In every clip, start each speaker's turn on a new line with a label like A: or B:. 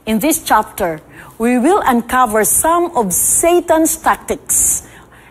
A: In this chapter, we will uncover some of Satan's tactics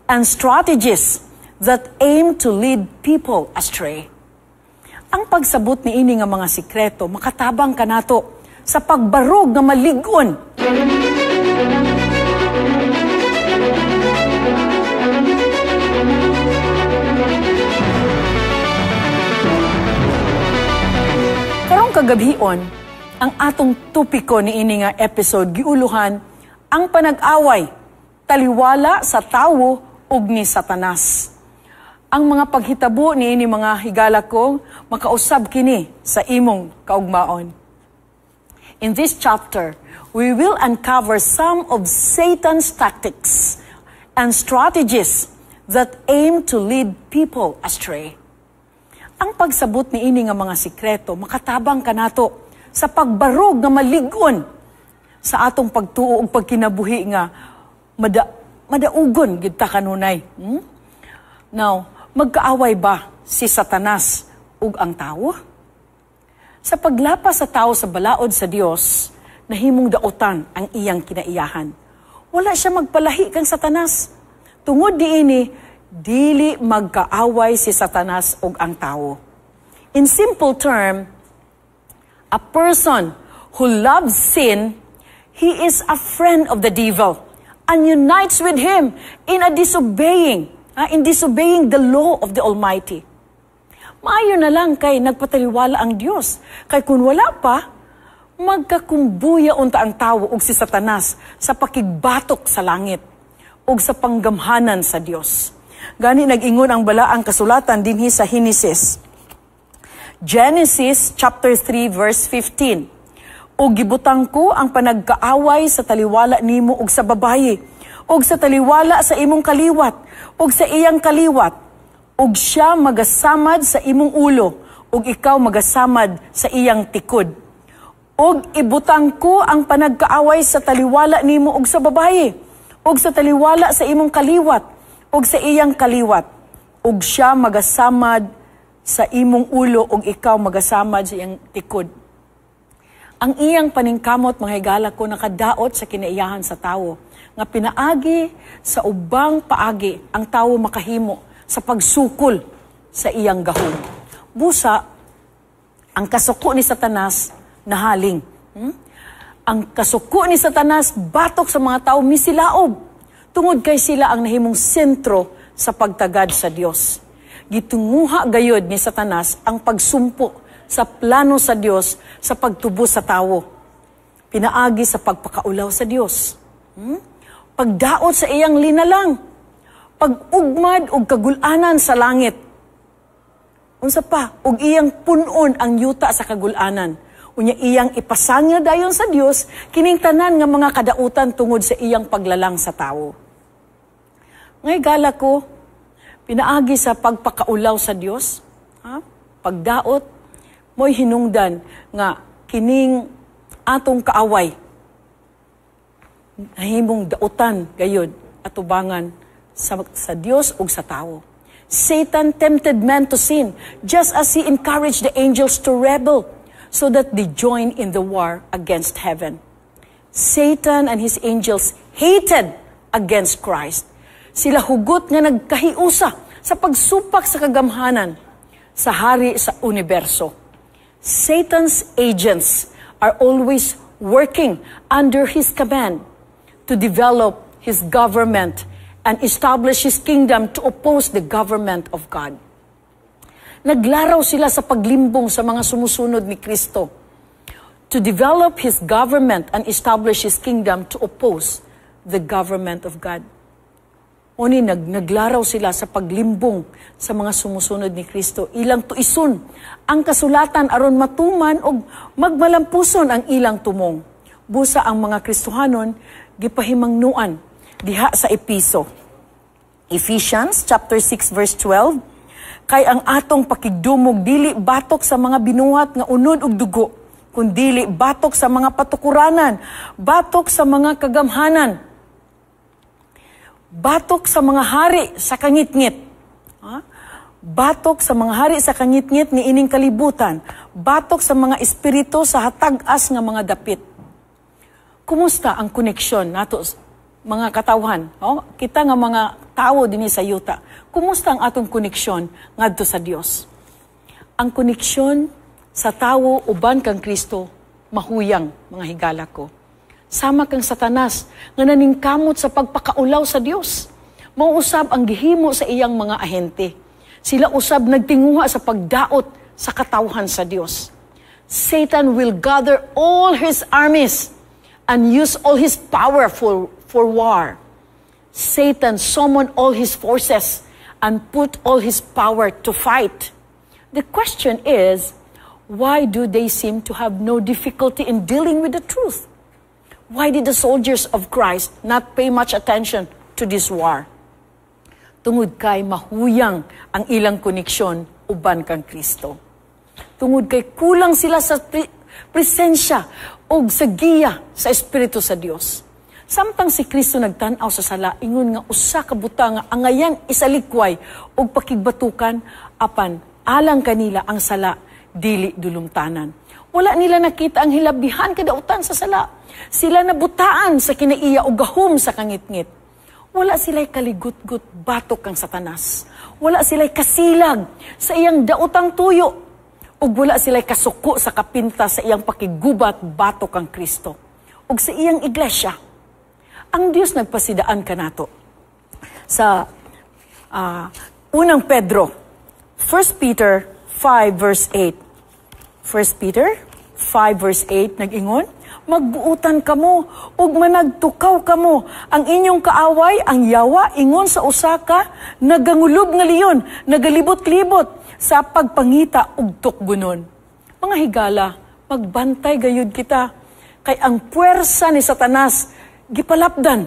A: and strategies that aim to lead people astray. Ang pagsabot niini nga mga sikreto makatabang kanato sa pagbarog nga malig-on. Karong kagabhion, ang atong topiko niini nga episode giuluhan ang panag-away, taliwala sa tawo ug ni Satanas. Ang mga paghitabo niini, mga higala ko, makausab kini sa imong kaugmaon. In this chapter, we will uncover some of Satan's tactics and strategies that aim to lead people astray. Ang pagsabot niini nga mga sikreto makatabang kanato sa pagbarog nga malig-on sa atong pagtuo ug pagkinabuhi nga madaugon gid ta kanunay. Now, magkaaway ba si Satanas ug ang tawo? Sa paglapas sa tao sa balaod sa Dios, nahimong dautan ang iyang kinaiyahan. Wala siya magpalahi kang Satanas. Tungod niini, dili magkaaway si Satanas ug ang tawo. In simple term, a person who loves sin, he is a friend of the devil and unites with him in disobeying the law of the Almighty. Maayo na lang kay nagpataliwala ang Dios. Kay kung wala pa, magkakumbuya unta ang tawo ug si Satanas sa pakigbatok sa langit ug sa panggamhanan sa Dios. Gani nag-ingon ang balaang kasulatan dinhi sa Henesis. Genesis chapter 3 verse 15. "O gibutang ko ang panagkaaway sa taliwala nimo ug sa babayi, ug sa taliwala sa imong kaliwat, ug sa iyang kaliwat, ug siya magasamad sa imong ulo, ug ikaw magasamad sa iyang tikod. Ug ibutang ko ang panagkaaway sa taliwala nimo ug sa babayi, ug sa taliwala sa imong kaliwat, ug sa iyang kaliwat, ug siya magasamad sa imong ulo, ug ikaw magasamad sa iyang tikod." Ang iyang paningkamot, mga higala ko, nakadaot sa kinaiyahan sa tawo, nga pinaagi sa ubang paagi ang tawo makahimo sa pagsukol sa iyang gahom. Busa, ang kasuko ni Satanas nahaling. Ang kasuko ni Satanas batok sa mga tao misilaob, tungod kay sila ang nahimong sentro sa pagtagad sa Dios. Gitunguha gayod ni Satanas ang pagsumpo sa plano sa Dios sa pagtubos sa tawo. Pinaagi sa pagpakaulaw sa Dios. Pagdaot sa iyang linalang. Pag-ugmad og kagulanan sa langit. Unsa pa? Og iyang punon ang yuta sa kagulanan. Unya iyang ipasangil dayon sa Dios kining tanan nga mga kadautan tungod sa iyang paglalang sa tawo. Ngay gala ko, pinaagi sa pagpakaulaw sa Dios, ha? Pagdaot, mo'y hinungdan nga kining atong kaaway nahimong dautan gayod atubangan sa Dios ug sa tawo. Satan tempted man to sin just as he encouraged the angels to rebel so that they join in the war against heaven. Satan and his angels hated against Christ. Sila hugot nga nagkahiusa sa pagsupak sa kagamhanan sa hari sa universo. Satan's agents are always working under his command to develop his government and establish his kingdom to oppose the government of God. Naglaraw sila sa paglimbong sa mga sumusunod ni Kristo to develop his government and establish his kingdom to oppose the government of God. Oni naglaraw sila sa paglimbong sa mga sumusunod ni Kristo. Ilang tuison ang kasulatan aron matuman og magmalampuson ang ilang tumong. Busa ang mga Kristohanon gipahimangnuan diha sa Episo. Ephesians chapter 6 verse 12, "Kay ang atong pakigdumog dili batok sa mga binuhat nga unod og dugo, kundili batok sa mga patukuranan, batok sa mga kagamhanan, batok sa mga hari sa kangitngit." Ha? Batok sa mga hari sa kangitngit ni ining kalibutan, batok sa mga espiritu sa hatag-as nga mga dapit. Kumusta ang koneksyon nato mga katawhan? Oh, kita nga mga tawo dinhi sa yuta. Kumusta ang atong koneksyon ngadto sa Dios? Ang koneksyon sa tawo uban kang Kristo mahuyang, mga higala ko. Sama kang Satanas nga naningkamot sa pagpakaulaw sa Dios. Mao usab ang gihimo sa iyang mga ahente. Sila usab nagtinguha sa pagdaot sa katawhan sa Dios. Satan will gather all his armies and use all his power for war. Satan summoned all his forces and put all his power to fight. The question is, why do they seem to have no difficulty in dealing with the truth? Why did the soldiers of Christ not pay much attention to this war? Tungod kay mahuyang ang ilang koneksyon uban kang Kristo. Tungod kay kulang sila sa presensya o sa giya sa Espiritu sa Dios. Samtang si Kristo nagtan-aw sa sala, ingon nga usa ka butang nga angayan isalikway og pakigbatukan, apan alang kanila ang sala dili dulumtanan. Wala nila nakita ang hilabihan kadautan sa sala. Sila nabutaan sa kinaiya o gahom sa kangitngit. Wala sila'y kaligutgut batok kang Satanas. Wala sila'y kasilag sa iyang daotang tuyo. Ug wala sila'y kasuko sa kapinta sa iyang pakigubat batok kang Kristo. Ug sa iyang iglesia. Ang Dios nagpasidaan kanato. Sa Unang Pedro, 1 Peter 5 verse 8. 1 Peter 5 verse 8 nag-ingon, "Magbuutan kamo ug managtukaw kamo. Ang inyong kaaway, ang yawa, ingon sa usa ka nagangulob nga leon, nagalibot-libot sa pagpangita og tukgonon." Mga higala, magbantay gayud kita kay ang puwersa ni Satanas gipalapdan.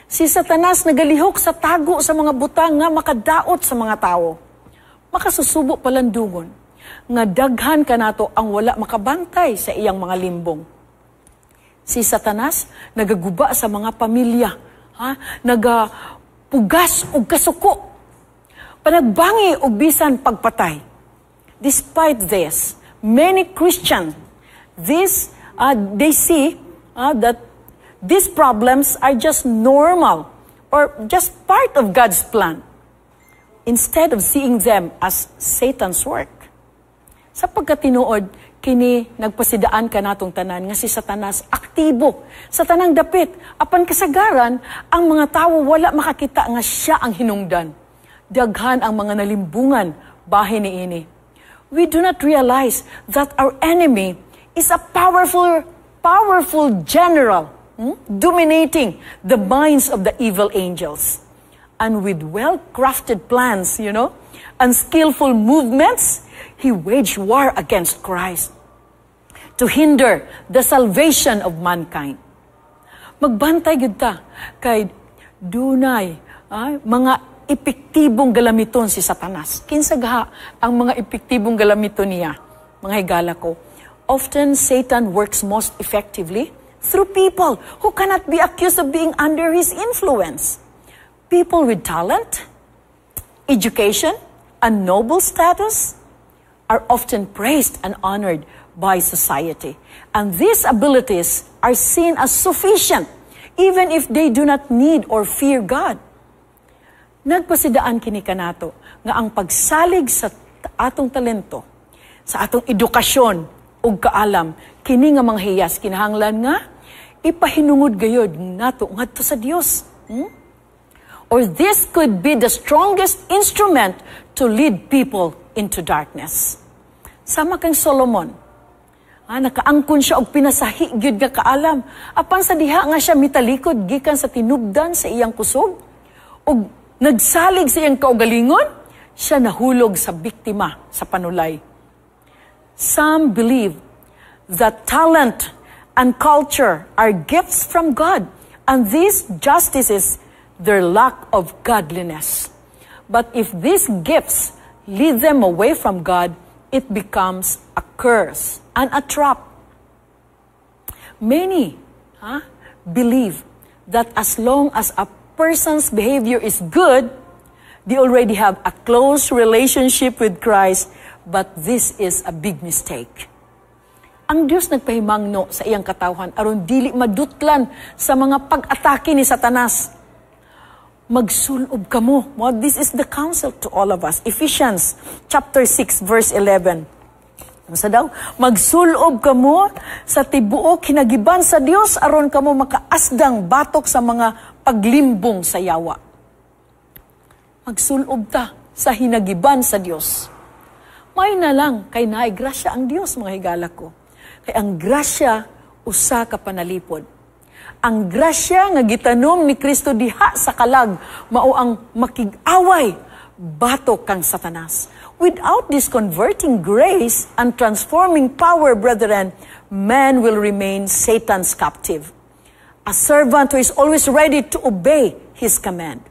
A: Si Satanas nagalihok sa tago sa mga butang nga makadaot sa mga tawo. Makasusubo palandungon nga daghan kanato ang wala makabantay sa iyang mga limbong. Si Satanas nagaguba sa mga pamilya, ha? Nagapugas og kasuko, panagbangi og bisan pagpatay. Despite this, many Christians, they see that these problems are just normal or just part of God's plan, instead of seeing them as Satan's work. Sa pagkatinuod, kini nagpasidaan kanatong tanan nga si Satanas aktibo sa tanang dapit, apan kasagaran ang mga tawo wala makakita nga siya ang hinungdan. Daghan ang mga nalimbungan bahin niini. We do not realize that our enemy is a powerful, powerful general dominating the minds of the evil angels. And with well-crafted plans and skillful movements, he waged war against Christ to hinder the salvation of mankind. Magbantay gyud ta kay dunay mga epektibong galamiton si Satanas. Kinsa gaha ang mga epektibong galamiton niya? Mga higala ko, often Satan works most effectively through people who cannot be accused of being under his influence. People with talent, education, and noble status are often praised and honored by society. And these abilities are seen as sufficient even if they do not need or fear God. Nagpasidaan kini kanato nga ang pagsalig sa atong talento, sa atong edukasyon ug kaalam, kini nga mga hiyas kinahanglan nga ipahinungod gayod nato ngadto sa Dios. Or this could be the strongest instrument to lead people into darkness. Sama kang Solomon, nakaangkon siya og pinasahi gyud nga kaalam. Apan sa diha nga siya mitalikod gikan sa tinubdan sa iyang kusog ug nagsalig sa iyang kaugalingon, siya nahulog sa biktima sa panulay. Some believe that talent and culture are gifts from God, and this justifies their lack of godliness. But if these gifts lead them away from God, it becomes a curse and a trap. Many believe that as long as a person's behavior is good, they already have a close relationship with Christ, but this is a big mistake. Ang Dios nagpahimangno sa iyang katawhan aron dili madutlan sa mga pag-atake ni Satanas. Magsulob kamo. Well, this is the counsel to all of us. Ephesians chapter 6 verse 11. Sa daw, magsulob kamo sa tibuok hinagiban sa Dios aron kamo makaasdang batok sa mga paglimbong sa yawa. Magsulob ta sa hinagiban sa Dios. May na lang kay naay grasya ang Dios, mga higala ko. Kay ang grasya usa ka panalipod. Ang grasya nga gitanom ni Kristo diha sa kalag mao ang makig-away batok kang Satanas. Without this converting grace and transforming power, brethren, man will remain Satan's captive, a servant who is always ready to obey his command.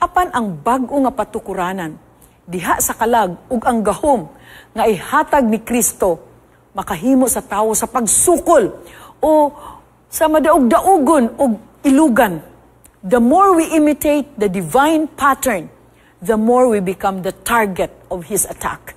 A: Apan ang bag-o nga patukuranan diha sa kalag ug ang gahom nga ihatag ni Kristo makahimo sa tawo sa pagsukol o sa madaog-daugon og ilugan. The more we imitate the divine pattern, the more we become the target of his attack.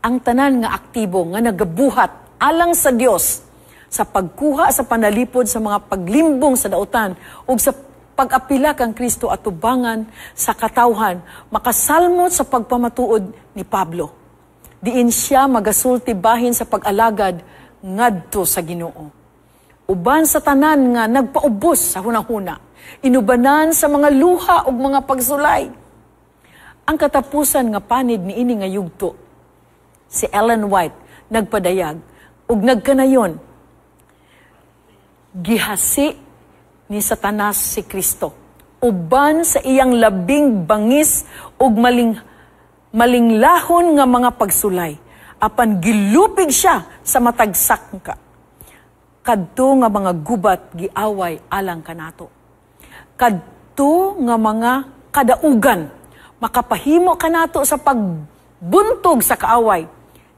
A: Ang tanan nga aktibo nga nagabuhat alang sa Dios sa pagkuha sa panalipod sa mga paglimbong sa dautan ug sa pag-apila kang Kristo atubangan sa katawhan makasalmot sa pagpamatuod ni Pablo, diin siya magasulti bahin sa pag-alagad ngadto sa Ginoo. Uban sa tanan nga nagpaubos sa hunahuna, inubanan sa mga luha ug mga pagsulay. Ang katapusan nga panid niini nga yugto, si Ellen White nagpadayag ug nagkanayon, gihasi ni Satanas si Kristo uban sa iyang labing bangis ug malinglahon nga mga pagsulay, apan gilupig siya sa matag sangka. Kadto nga mga gubat giaway alang kanato. Kadto nga mga kadaugan makapahimo kanato sa pagbuntog sa kaaway.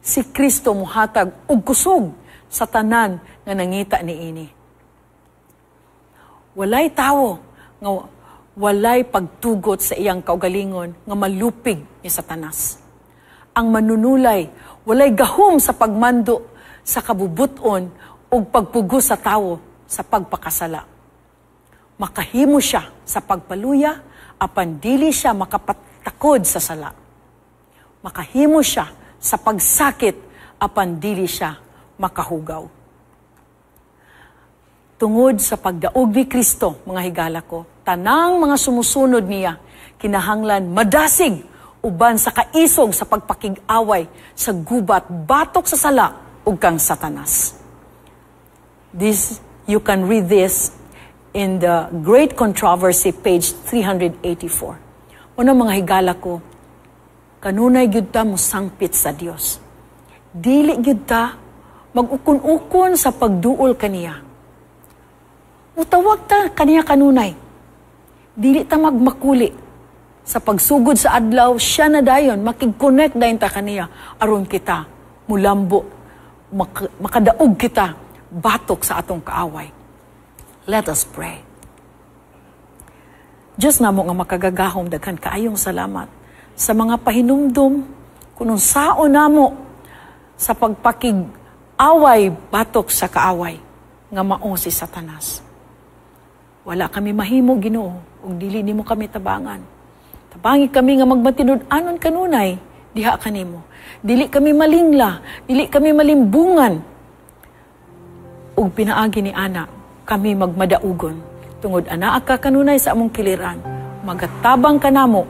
A: Si Kristo muhatag og kusog sa tanan nga nangita niini. Walay tawo nga walay pagtugot sa iyang kaugalingon nga malupig ni Satanas. Ang manunulay walay gahom sa pagmando sa kabubuton ug pagpugos sa tawo sa pagpakasala. Makahimo siya sa pagpaluya, apan dili siya makapatakod sa sala. Makahimo siya sa pagsakit, apan dili siya makahugaw. Tungod sa pagdaog ni Kristo, mga higala ko, tanang mga sumusunod niya, kinahanglan madasig uban sa kaisog sa pagpakig-away sa gubat batok sa sala ug kang Satanas. This, you can read this in the Great Controversy, page 384. Una, mga higala ko, kanunay gyud ta mosangpit sa Dios. Dili gyud ta mag-ukon-ukon sa pagduol kaniya. Mutawag ta kaniya kanunay. Dili ta magmakuli. Sa pagsugod sa adlaw, siya na dayon, makig-connect dayon ta kaniya, aron kita mulambo, makadaog kita, batok sa atong kaaway. Let us pray. Diyos namo nga makagagahom, daghan kaayong salamat sa mga pahinumdum kung unsaon namo sa pagpakig-away batok sa kaaway nga mao si Satanas. Wala kami mahimo, Ginoo, ug dili nimo kami tabangan. Tabangi kami nga magmatinud-anon kanunay diha kanimo. Dili kami malingla, dili kami malimbungan. Ug pinaagi ni ana kami magmadaugon. Tungod anaa ka kanunay sa among kiliran, magatabang kanamo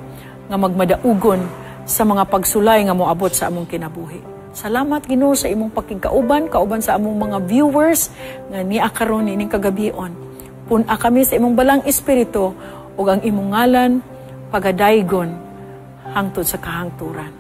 A: nga magmadaugon sa mga pagsulay nga moabot sa among kinabuhi. Salamat, Ginoo, sa imong pakigkauban, kauban sa among mga viewers nga nia karon ining kagabion. Pun-a kami sa imong Balaang Espiritu ug ang imong ngalan pagadaygon hangtod sa kahangturan.